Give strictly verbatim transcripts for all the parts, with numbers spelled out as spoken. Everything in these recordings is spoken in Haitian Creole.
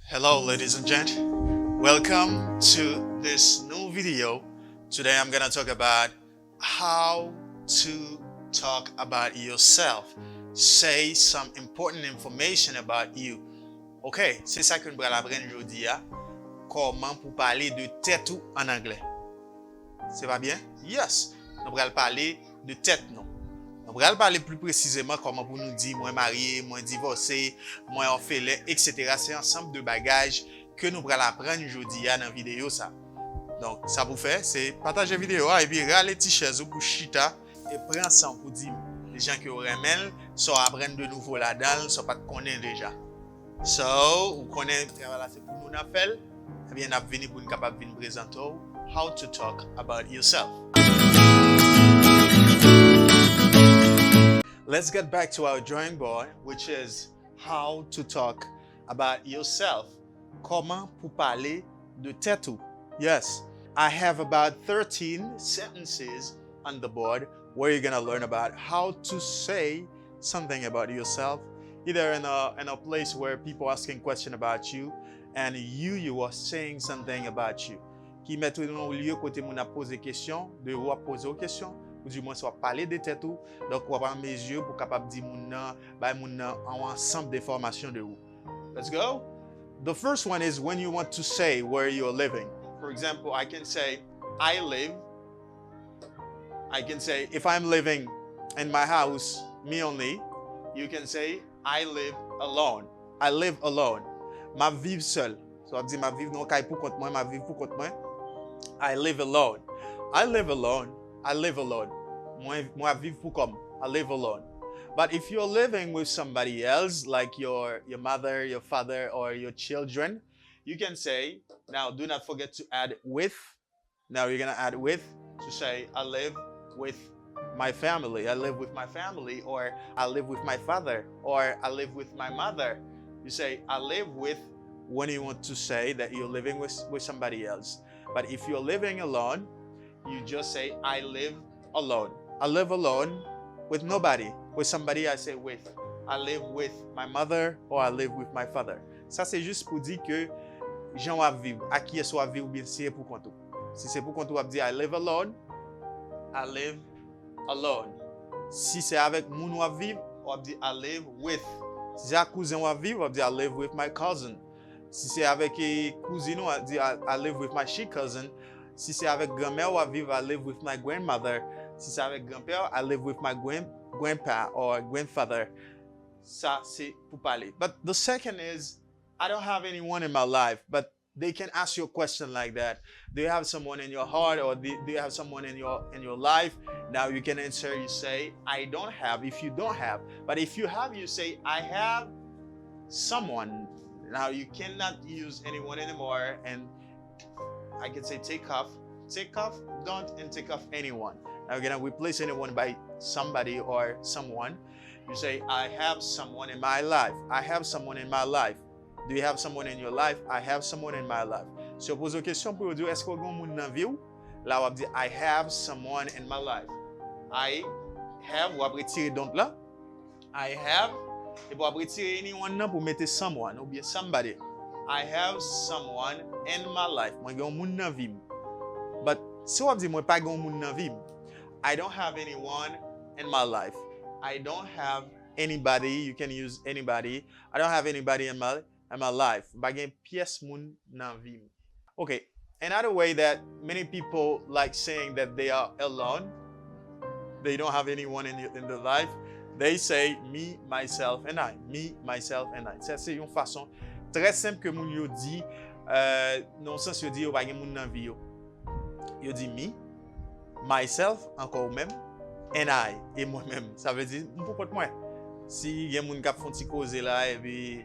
Hello, ladies and gents. Welcome to this new video. Today I'm gonna talk about how to talk about yourself. Say some important information about you. Ok, se sa ke nou pral aprann jodi a. Kòman pou pale de tèt ou an anglè. Se pa byen? Yes. Nou pral pale de tèt nou. Nou pral pale pli presizeman kòman pou nou di mwen marye, mwen divòse, mwen òfelen, etsetera. Se ansanm de bagay ke nou pral aprann jodi a nan videyo sa. Donk, sa pou fè, se pataje videyo a epi rale ti chèz ou pou chita e pran san pou di jan ke w renmen l, sa w aprann de nouvo ladan l, sa w pa t konnen deja. So, ou konnen travay la se pou nou n ap fè l, ebyen n ap vini pou n kapab vin prezante w how to talk about yourself. Let's get back to our drawing board, which is how to talk about yourself. Kòman pou pale de tèt ou. Yes, I have about thirteen sentences on the board where you're gonna learn about how to say something about yourself, either in a, in a place where people asking question about you and you, you are saying something about you. Ki mete nou nan yon lye kote moun ap poze kesyon, de ou ap poze w kesyon, ou di mwen w ap pale de tèt ou, donk w ap an mezi pou kapab di moun nan, bay moun nan yon ansanm de enfòmasyon de ou. Let's go. The first one is when you want to say where you're living. For example, I can say, I live. I can say, if I'm living in my house, me only, you can say, I live alone. I live alone. M ap viv sèl. So, w ap di, m ap viv nan yon kay pou kont mwen, m ap viv pou kont mwen. I live alone. I live alone. I live alone. Mwen, mwen ap viv pou kò m. I live alone. But if you're living with somebody else, like your, your mother, your father, or your children, you can say, now do not forget to add with. Now you're gonna add with to say, I live with my family. I live with my family, or I live with my father, or I live with my mother. You say, I live with when you want to say that you're living with, with somebody else. But if you're living alone, you just say, I live alone. I live alone with nobody. With somebody, I say with. I live with my mother or I live with my father. Sa se jis pou di ke jan w ap viv, ak kiyès w ap viv, oubyen si se pou kont ou. Si se pou kont ou, w ap di, I live alone. I live alone. Si se avèk moun w ap viv, w ap di, I live with. Si se ak kouzen w ap viv, w ap di, I live with my cousin. Si se avèk, eh, kouzin ou, w ap di, I, I live with my she cousin. Si se avèk granmè w ap viv, I live with my grandmother. Si se avèk granpè w, I live with my grand, grandpa or grandfather. Sa se pou pale. But the second is, I don't have anyone in my life, but they can ask you a question like that. Do you have someone in your heart, or do, do you have someone in your, in your life? Now you can answer, you say, I don't have, if you don't have. But if you have, you say, I have someone. Now you cannot use anyone anymore, and I can say take off. Take off, don't, and take off anyone. Now you're gonna replace anyone by somebody or someone. You say, I have someone in my life. I have someone in my life. Do you have someone in your life? I have someone in my life. Si yo poze w kesyon pou yo di w, èske w gen yon moun nan vi w? La w ap di, I have someone in my life. I have, w ap retire don't la. I have, epi w ap retire anyone nan pou mete someone oubyen somebody. I have someone in my life. Mwen gen yon moun nan vi m. But si w ap di mwen pa gen yon moun nan vi m, I don't have anyone in my life. I don't have anybody. You can use anybody. I don't have anybody in my, in my life. M pa gen pyès moun nan vi m. Okay. Another way that many people like saying that they are alone, they don't have anyone in, in their life, they say me, myself, and I. Me, myself, and I. Sa se yon fason trè senp ke moun yo di, euh, nan yon sans yo di yo pa gen moun nan vi yo. Yo di me, myself, ankò ou menm, and I, e mwen menm. Sa vle di, m pou kont mwen. Si gen moun k ap fè yon ti koze la, epi,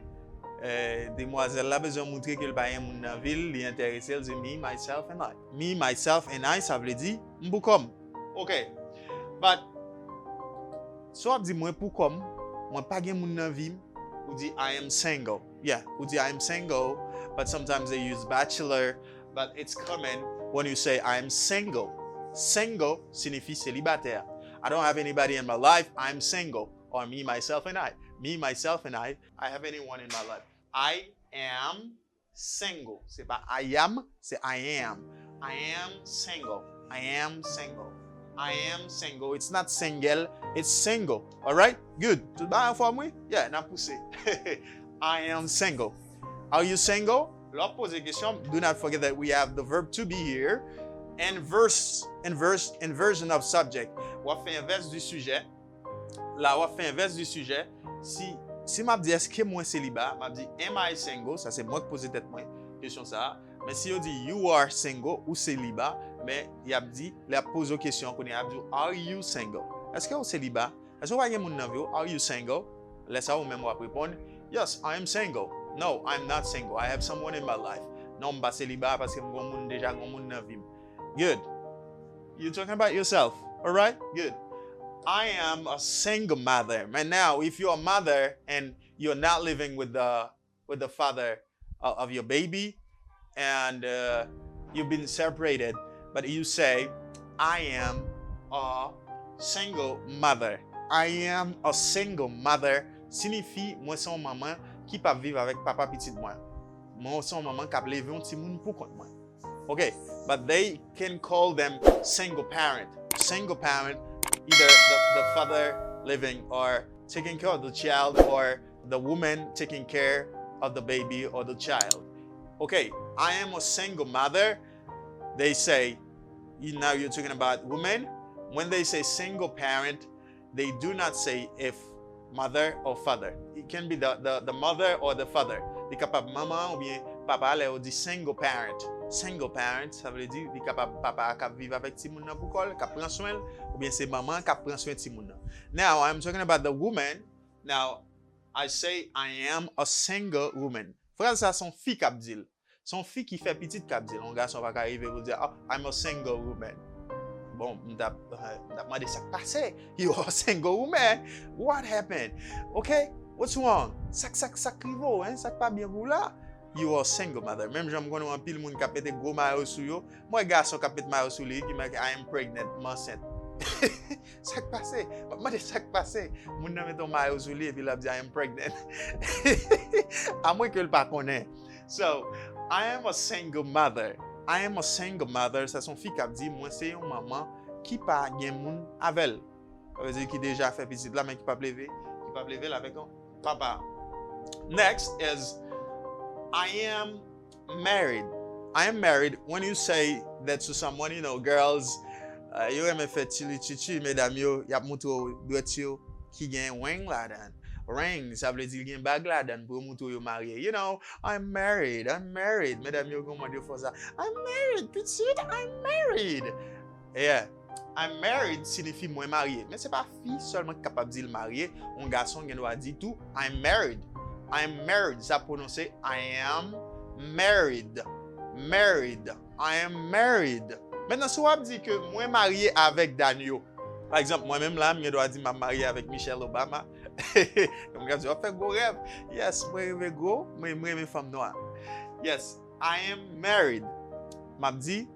eh, demwazèl la bezwen moutre ke l pa gen moun nan vi l, li enterese l, se me, myself, and I. Me, myself, and I, sa vle di, m pou kò m. Ok. But, si w ap di mwen pou kò m, mwen pa gen moun nan vi m, ou di, I am single. Yeah, ou di, I am single, but sometimes they use bachelor, but it's common when you say, I am single. Single siyifi selibatè. I don't have anybody in my life, I am single. Or me, myself, and I. Me, myself, and I. I have anyone in my life. I am Single. Se pa I am, se I am. I am single. I am single. I am single. It's not single, it's single. Alright? Good. Tout bagay anfòm, wi? Yeah, n ap pouse. I am single. Are you single? Lè w ap poze kesyon, do not forget that we have the verb to be here. And verse, and verse, and version of subject. W ap fè invers du sujet. La, w ap fè invers du sujet. Si, si m ap di, èske mwen seliba? M ap di, am I single? Sa se mwen ki poze tèt mwen kesyon sa a. Men si yo di, you are single, ou seliba, men y ap di, lè y ap poze w kesyon, kounye a y ap di w, are you single? Èske w seliba? Èske w pa gen moun nan vi w? Are you single? Lè sa a, ou menm w ap reponn, yes, I am single. No, I'm not single. I have someone in my life. Non, m pa seliba paske m gen moun, deja gen moun nan vi m. Good. You're talking about yourself, alright? Good. I am a single mother. Man, now, if you're a mother and you're not living with the with the father of, of your baby and uh, you've been separated, but you say, I am a single mother. I am a single mother siyifi mwen se yon manman ki p ap viv avèk papa pitit mwen. Mwen se yon manman k ap leve yon timoun pou kont mwen. Okay, but they can call them single parent. Single parent, either the, the father living or taking care of the child or the woman taking care of the baby or the child. Okay, I am a single mother. They say, you, now you're talking about women. When they say single parent, they do not say if mother or father. It can be the, the, the mother or the father. Li kapab manman oubyen papa lè yo di single parent. Single parent, sa vle di li kapab papa a k ap viv avèk timoun nan pou kò l, k ap pran swen l, oubyen se manman k ap pran swen timoun nan. Now, I'm talking about the woman. Now, I say I am a single woman. Fraz sa se yon fi k ap di l. Se yon fi ki fè pitit k ap di l. Yon gason pa ka rive pou l di, oh, I'm a single woman. Bon, m t ap, m t ap mande sa k pase. You are a single woman. What happened? Okay? What's wrong? Sa k, sa k, sa k rive w, hein? Sa k pa byen pou w la? You are a single mother. Menm jan m konnen anpil moun k ap mete gwo mayo sou yo. M wè gason k ap met mayo sou li ki make I am pregnant, m ansent. Sa k pase? M ap mande sa k pase. Moun nan met yon mayo sou li epi l ap di I am pregnant. Amwen ke l pa konnen. So, I am a single mother. I am a single mother. Sa se yon fi k ap di, mwen se yon manman ki pa gen moun avè l. Sa vle di ki deja fè pitit la, men ki p ap leve, ki p ap leve l avèk yon papa. Next is, I am married. I am married. When you say that to someone, you know, girls, uh, yo renmen fè tchili tchitchi, medam yo, y ap montre w dwèt yo ki gen ring ladan. Ring, sa vle di gen bag ladan pou yo montre w yo marye. You know, I'm married, I'm married. Medam yo gen yon mòd yo fè sa. I'm married, pitit, I'm married. Yeah. I'm married siyifi mwen marye. Men se pa fi sèlman ki kapab di l marye. Yon gason gen dwa di tou, I'm married. I'm married. Sa pwononse, I am married. Married. I am married. Mentnan, si w ap di ke mwen marye avèk Danio, pa egzanp, mwen menm la, m gen dwa di m ap marye avèk Michelle Obama. Mwen ka di, w ap fè gwo rèv. Yes, mwen reve gwo, mwen, mwen renmen fanm nwa. Yes, I am married. M ap di,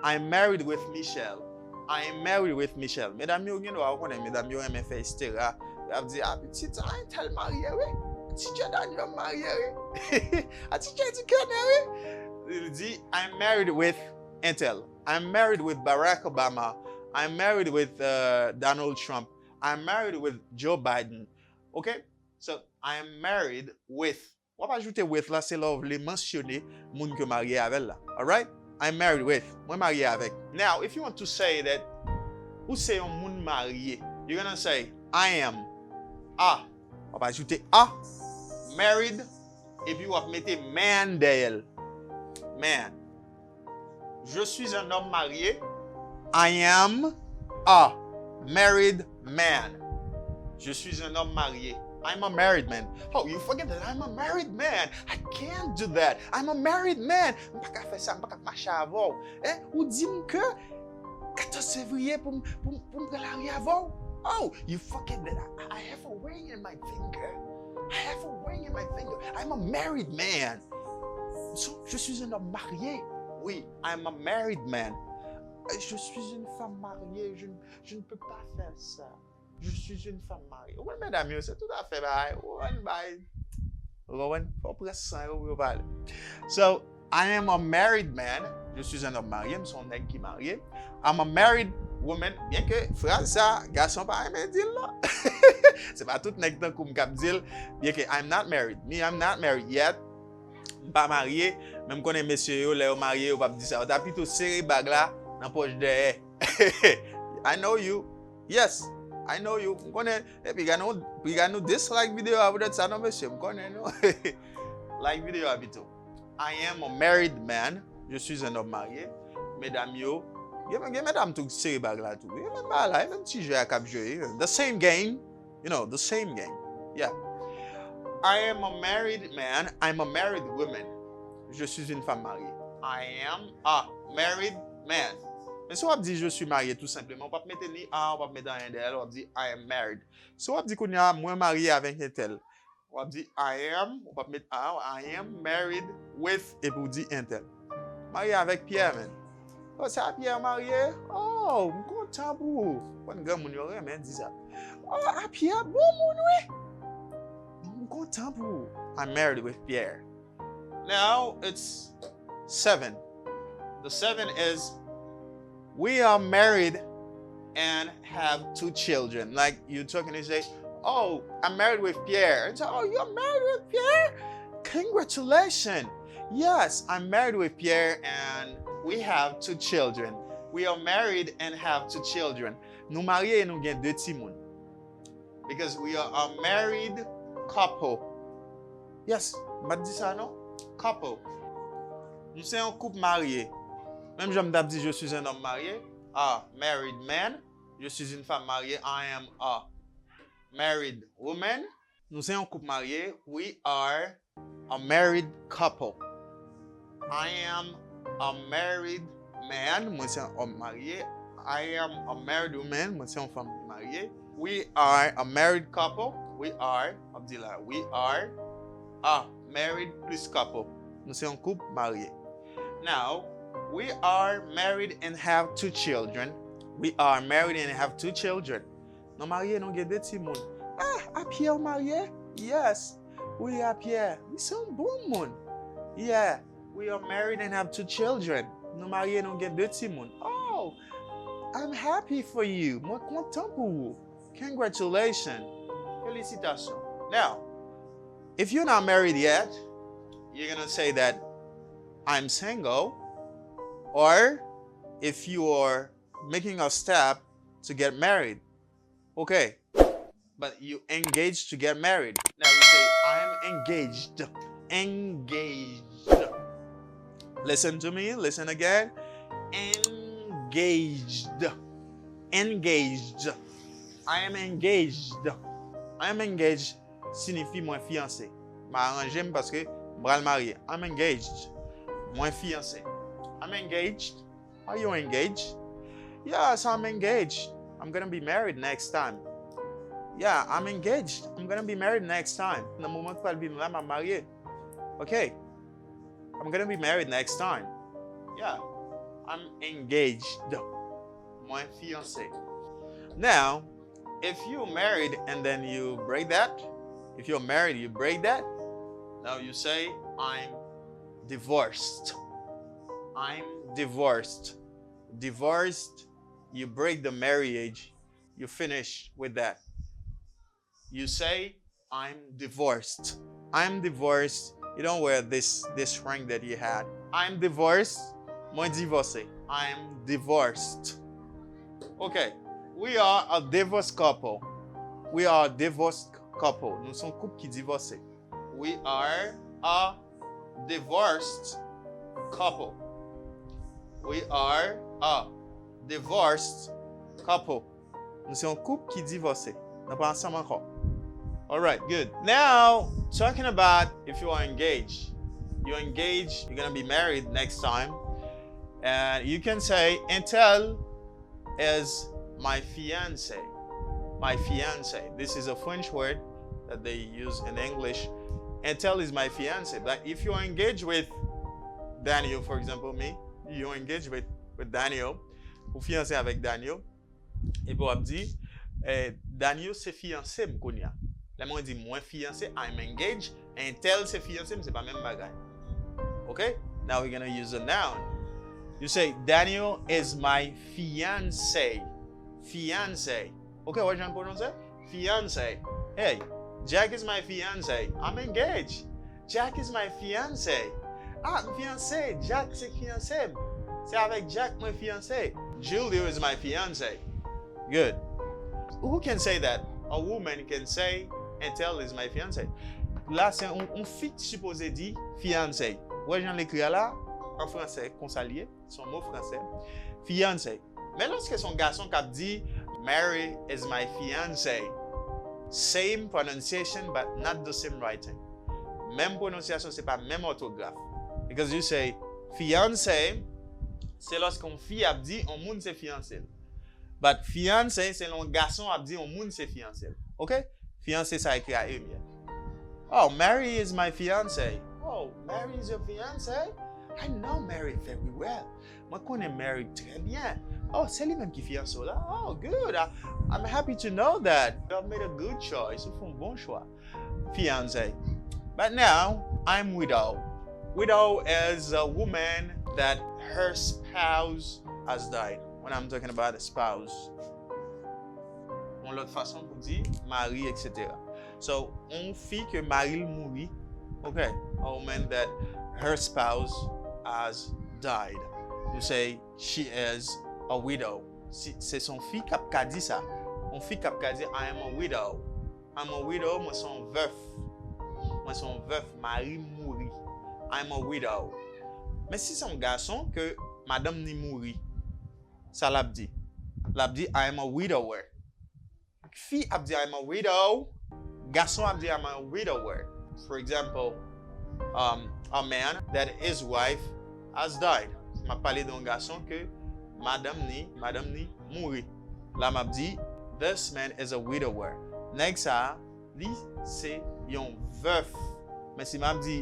I'm married with Michelle. I am married with Michelle. Medam yo gen dwa, ou konnen, medam yo renmen fè estera. Y ap di, ah, pitit, ah, entèl marye, wi. Ti Jè Danio marye, wi. Ah, ti Jè di konnen, wi. Li di, I'm married with entèl. I'm married with Barack Obama. I'm married with uh, Donald Trump. I'm married with Joe Biden. Okay? So, I am married with. W ap ajoute with la, se lè w vle mansyone moun ke w marye avè l la. Alright? I'm married with. Mwen marye avèk. Now, if you want to say that ou se yon moun marye, you're gonna say, I am a. W ap ajoute a. Married. Epi w ap mete man dèyè l. Man. Je suis un homme marié. I am a married man. Je suis un homme marié. I'm a married man. Oh, you forget that I'm a married man. I can't do that. I'm a married man. M pa ka fè sa, m pa ka mache avè w. Eh, ou di m ke katòz fevriye pou m, pou m, pou m pran lari avè w. Oh, you forget that I, I have a ring in my finger. I have a ring in my finger. I'm a married man. So, je suis un homme marié. Oui, I'm a married man. Euh, Je suis une femme mariée. Je, ne- je ne peux pas faire ça. Je suis une femme mariée. Ou wè medam yo, se tout afè bay. Ou wè bay. Ou konprann? Fò w pran san yo pou yo pale. So, I am a married man. Je suis un homme marié. M se yon nèg ki marye. I'm a married woman. Byen ke fraz sa, gason pa renmen di l non. Se pa tout nèg tankou m k ap di l. Byen ke I'm not married. Me, I'm not married yet. M pa marye, men m konnen mesye yo, lè yo marye, yo p ap di sa. Yo ta pito sere bag la nan pòch dèyè. I know you. Yes, I know you. M konnen. E piga nou, piga nou dislike videyo a poutèt sa non, mesye. M konnen nou. Like videyo a pito. I am a married man. Je suis un homme marié. Medam yo. Gen, gen medam tou ki sere bag la tou. Gen menm bagay la. Gen menm ti jè a k ap jwe. The same game. You know, the same game. Yeah. I am a married man. I'm a married woman. Je suis une femme mariée. I am a married man. Men si w ap di je suis marié tou senpleman, w p ap mete ni a, w p ap mete anyen dèyè l, w ap di I am married. Si w ap di kounye a, mwen marye avèk entèl, w ap di I am, w p ap met a, I am married with, epi w di entèl. Marye avèk Pierre, man. Oh, se a Pierre marye? Oh, m kontan pou ou. Konn granmoun yo renmen di sa. Oh, a Pierre bon moun, wi. M kontan pou ou. I'm married with Pierre. Now it's seven. The seven is we are married and have two children. Like you talking, you say, "Oh, I'm married with Pierre." And so, "Oh, you're married with Pierre? Congratulations." "Yes, I'm married with Pierre and we have two children." We are married and have two children. Nou marye e nou gen de timoun. Because we are a married couple. Yes, m pa t di sa non. Couple. Nou se yon koup marye. Menm jan m t ap di, je suis un homme marié. A married man. Je suis une femme mariée. I am a married woman. Nou se yon koup marye. We are a married couple. I am a married man. Mwen se yon òm marye. I am a married woman. Mwen se yon fanm ki marye. We are a married couple. We are, w ap di la, we are a married plus couple. Nou se yon koup marye. Now, we are married and have two children. We are married and have two children. Nou marye, nou gen de timoun. Ah, a Pierre w marye? Yes. Wi, a Pierre. Li se yon bon moun. Yeah. We are married and have two children. Nou marye, nou gen de timoun. Oh, I'm happy for you. Mwen kontan pou ou. Congratulations. Felisitasyon. Now, if you're not married yet, you're gonna say that I'm single, or if you are making a step to get married. Okay. But you engaged to get married. Now you say, I am engaged. Engaged. Listen to me, listen again. Engaged. Engaged. I am engaged. I am engaged siyifi mwen fiyanse. M aranje m paske m pral marye. I'm engaged. Mwen fiyanse. I'm engaged. Are you engaged? Yes, I'm engaged. I'm gonna be married next time. Yeah, I'm engaged. I'm gonna be married next time. Nan moman k pral vini la, m ap marye. Okay. I'm gonna be married next time. Yeah, I'm engaged. Mwen fiyanse. Now, if you married and then you break that, if you're married, you break that, now you say, I'm divorced. I'm divorced. Divorced, you break the marriage, you finish with that. You say, I'm divorced. I'm divorced. You don't wear this, this ring that you had. I'm divorced. Mwen divòse. I'm divorced. Okay. We are a divorced couple. We are a divorced couple. Nou se yon koup ki divòse. We are a divorced couple. We are a divorced couple. Nou se yon koup ki divòse. Nou pa ansanm ankò. Alright, good. Now, talking about if you are engaged. You're engaged, you're gonna be married next time. And you can say, Intel is my fiance. My fiance. This is a French word that they use in English. Intel is my fiance. But if you're engaged with Daniel, for example, me, you're engaged with, with Daniel, ou fiyanse avèk Daniel, epi w ap di, eh, Daniel se fiyanse m kounye a. Lè mwen di mwen fiyanse, I'm engaged, entèl se fiyanse m, se pa menm bagay. Okay? Now we're gonna use a noun. You say, Daniel is my fiancé. Fiancé. Okay, wè jan l pwononse? Fiancé. Hey, Jack is my fiancé. I'm engaged. Jack is my fiancé. Ah, m fiyanse. Jack se fiyanse m. Se avèk Jack mwen fiyanse. Julio is my fiancé. Good. Who can say that? A woman can say, Entèl is my fiancé. La, se yon, yon fi ki sipoze di fiancé. Wè jan l ekri a la, an fransè, konsa l ye. Se yon mo fransè. Fiancé. Men lòske se yon gason k ap di, Mary is my fiancé. Same pronunciation, but not the same writing. Menm pwononsyasyon, se pa menm òtograf. Because you say, fiancé, se lòske yon fi ap di, yon moun se fiyanse l. But fiancé, se lè yon gason ap di yon moun se fiyanse l. Okay? Fiyanse sa ekri a E myè. Oh, Mary is my fiancé. Oh, Mary is your fiancé? I know Mary very well. Mwen konnen Mary trè byen. Oh, se li menm ki fiyanse w la? Oh, good. I, I'm happy to know that. You have made a good choice. Ou fè yon bon chwa. Fiancé. But now, I'm widow. Widow is a woman that her spouse has died. When I'm talking about a spouse, yon lòt fason pou di mari, et cetera. So, yon fi ke mari l mouri, okay, a woman that her spouse has died. You say she is a widow. Si, se son fi k ap ka di sa. Yon fi k ap ka di, I am a widow. I'm a widow, mwen se yon vèf. Mwen se yon vèf, mari m mouri. I'm a widow. Men si se yon gason ke madanm ni mouri, sa l ap di? L ap di, I am a widower. Fi ap di, I am a widow. Gason ap di, I am a widower. For example, um, a man that his wife has died. M ap pale de yon gason ke madanm ni, madanm ni mouri. La m ap di, this man is a widower. Nèg sa a, li se yon vèf. Men si m ap di,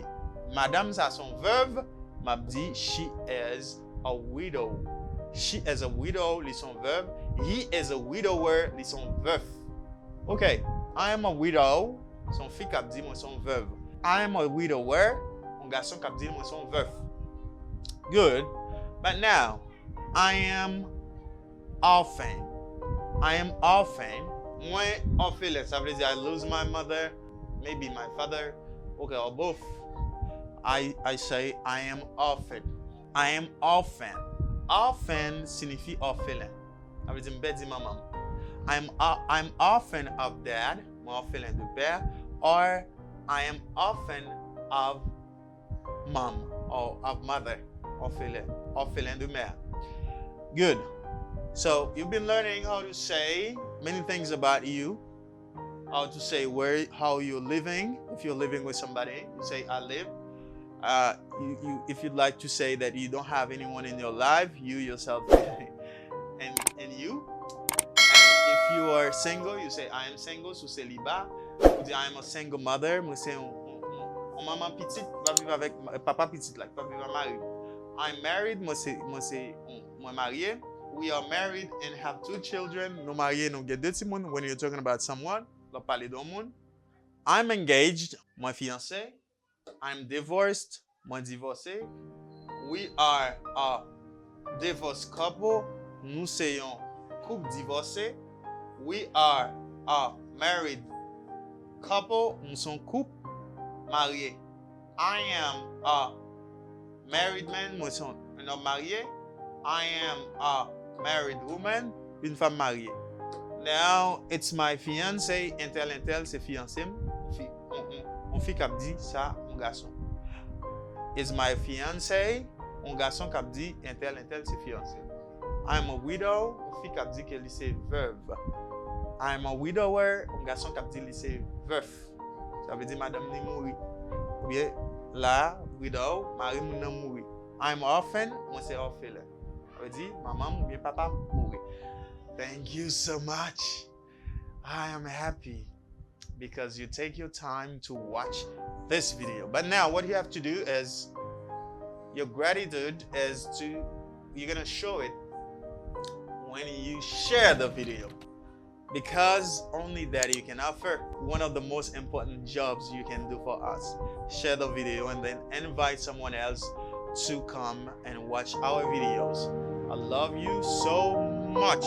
madanm sa se yon vèv, m ap di, she is a widow. She is a widow, li se yon vèv. He is a widower, li se yon vèf. Okay, I am a widow. Se yon fi k ap di mwen se yon vèv. I am a widower. Yon gason k ap di mwen se yon vèf. Good. But now, I am orphan. I am orphan. Mwen òfelen. Sa vle di I lose my mother, maybe my father, okay, or both. I, I say I am orphan. I am orphan. Orphan siyifi òfelen. Sa vle di m pèdi manman m. I'm, uh, I'm orphan of dad, mwen òfelen de pè, or I am orphan of mom, or of mother, òfelen, òfelen de mè. Good. So, you've been learning how to say many things about you. How to say where, how you're living. If you're living with somebody, you say, I live. Uh, you, you, if you'd like to say that you don't have anyone in your life, you yourself and, and you. And if you are single, you say, I am single, sou seliba. Ou di, I am a single mother, mwen se yon, yon, yon, yon manman pitit, ki pa viv avèk papa pitit la, ki pa viv ak mari. I'm married, mwen se, mwen se yon, mwen marye. We are married and have two children. Nou marye, nou gen de timoun. When you're talking about someone, lè w ap pale de yon moun. I'm engaged, mwen fiyanse. I'm divorced, mwen divòse. We are a divorced couple, nou se yon koup divòse. We are a married couple, nou se yon koup marye. I am a married man, mwen se yon, yon nonm marye. I am a married woman, une femme mariée. Now, it's my fiancé, entèl, entèl, se fiyanse m. Yon fi, yon, yon, yon fi k ap di sa, yon gason. It's my fiancé, yon gason k ap di, entèl, entèl, se fiyanse m. I'm a widow, yon fi k ap di ke li se vèv. I'm a widower, yon gason k ap di li se vèf. Sa vle di madanm li mouri. Oubyen, la, widow, mari moun nan mouri. I'm orphan, mwen se òfelen. Sa vle di, manman m oubyen papa m mouri. Thank you so much. I am happy because you take your time to watch this video. But now, what you have to do is, your gratitude is to, you're gonna show it when you share the video. Because only that you can offer. One of the most important jobs you can do for us. Share the video and then invite someone else to come and watch our videos. I love you so much.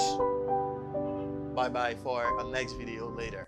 Bye bye for a next video later.